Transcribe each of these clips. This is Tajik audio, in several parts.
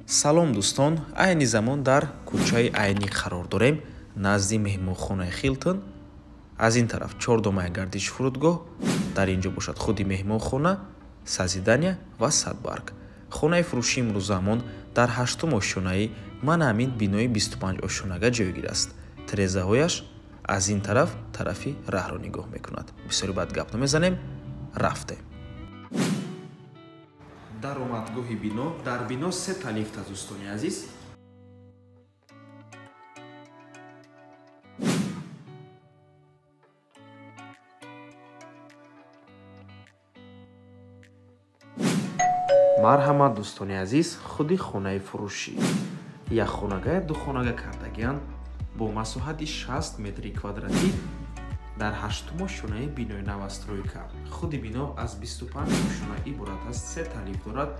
Салом дӯстон, айни замон дар кӯчаи Айнӣ қарор дорем, назди меҳмонхонаи Хилтон. Аз ин тараф чордомаи гардиши фурудгоҳ, дар ин ҷо бошад худи меҳмонхона, созидания ва садбарг. Хонаи фурӯшии имрӯзамон дар ҳаштум ошёнаи ман ҳамин бинои 25 ошёнага ҷойгир аст. Тирезаҳояш аз ин тараф тарафи раҳро нигоҳ мекунад. Бисёри баъд гап намезанем, рафтем. Даромадгоҳи бино. Дар бино се та лифт аст, дӯстони азиз. Марҳамат, дӯстони азиз, худи хонаи фурӯшӣ. Як хонага, ду хонага кардагианд бо масоҳати 60 метри квадратӣ дар ҳаштум ошёнаи бинои новостройка. Худи бино аз 25 ошёна иборат аст, се та лифт дорад.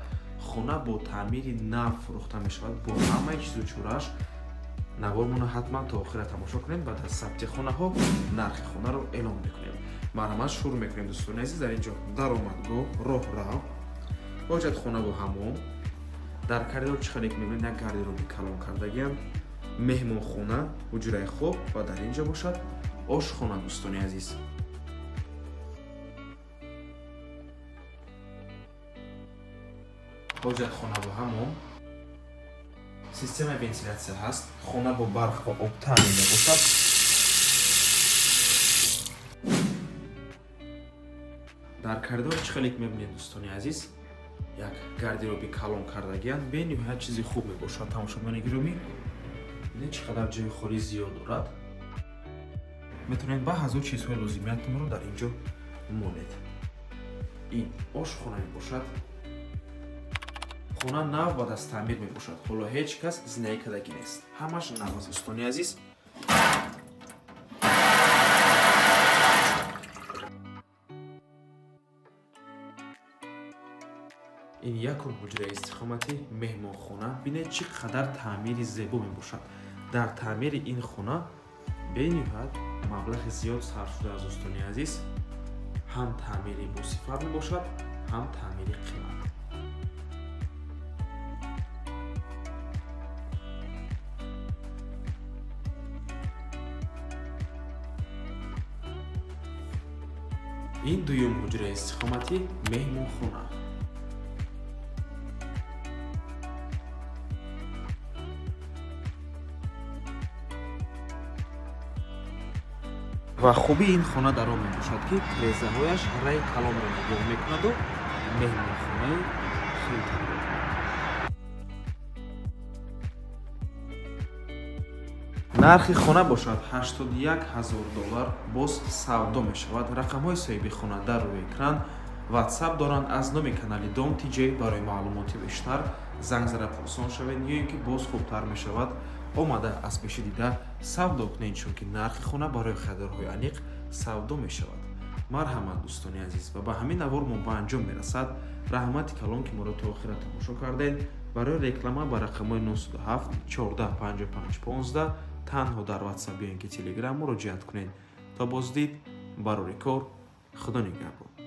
Хона бо таъмири нав фурӯхта мешавад бо ҳамаи чизу чорааш. Навормонро ҳатман то охира тамошо кунем, баъд аз сабти хонаҳо нархи хонаро эълон мекунем. Марҳамат, шурӯъ мекунем, дӯстони азиз. Дар ин ҷо даромадгоҳ, роҳрав, ҳоҷатхона бо ҳамом. Дар коридор чӣ хеле ки мебинед, як гардероби калон кардагианд, меҳмонхона, ҳуҷраи хоб ва дар ин ҷо бошад ошхона, дӯстони азиз. Ҳоҷатхона бо ҳамом, системаи вентилятсия ҳаст, хона бо барқ ва об таъмин мебошад. Дар коридор чӣ хеле ки мебинед, дӯстони азиз, як гардероби калон кардагианд, бениҳоят чизи хуб мебошад. Тамошобинони гиромӣ, бинед чӣ қадар ҷои холӣ зиёд дорад. Метавонед ба ҳазор чизҳои лозимиятонро дар ин ҷо монед. Ин ошхона мебошад. Хона нав баъд аз таъмир мебошад. Ҳоло ҳеҷ кас зиндагӣ кардагӣ нест. Ҳамаш нав аст, дӯстони азиз. Ин якум ҳуҷраи истиқоматӣ, меҳмонхона. Бинед чӣ қадар таъмири зебо мебошад. Дар таъмири ин хона бениҳоят маблағи зиёд сарф шудааст, дӯстони азиз. Ҳам таъмири босифат мебошад, ҳам таъмири қимат. Ин дуюм ҳуҷраи истиқоматӣ, меҳмонхона. Ва хубии ин хона дар он мебошад, ки тирезаҳояш раи калонро нигоҳ мекунаду меҳмонхонаи Хилтонро. Нархи хона бошад $81,000, боз савдо мешавад. Рақамҳои соҳиби хона дар рӯи экран, WhatsApp доранд. Аз номи канали Дом ТЖ барои маълумоти бештар занг зада пурсон шавед, ё ин ки боз хубтар мешавад омада аз пеши дида савдо кунед, чунки нархи хона барои харидорҳои аниқ савдо мешавад. Марҳамат, дӯстони азиз, ва ба ҳамин навор мо ба анҷом мерасад. Раҳмати калон, ки моро то охира тамошо кардед. Барои реклама ба рақамҳои 97 14 55 15 танҳо дар WhatsApp ё ин ки Telegram муроҷиат кунед. То боздид, барори кор, Худо нигаҳбон.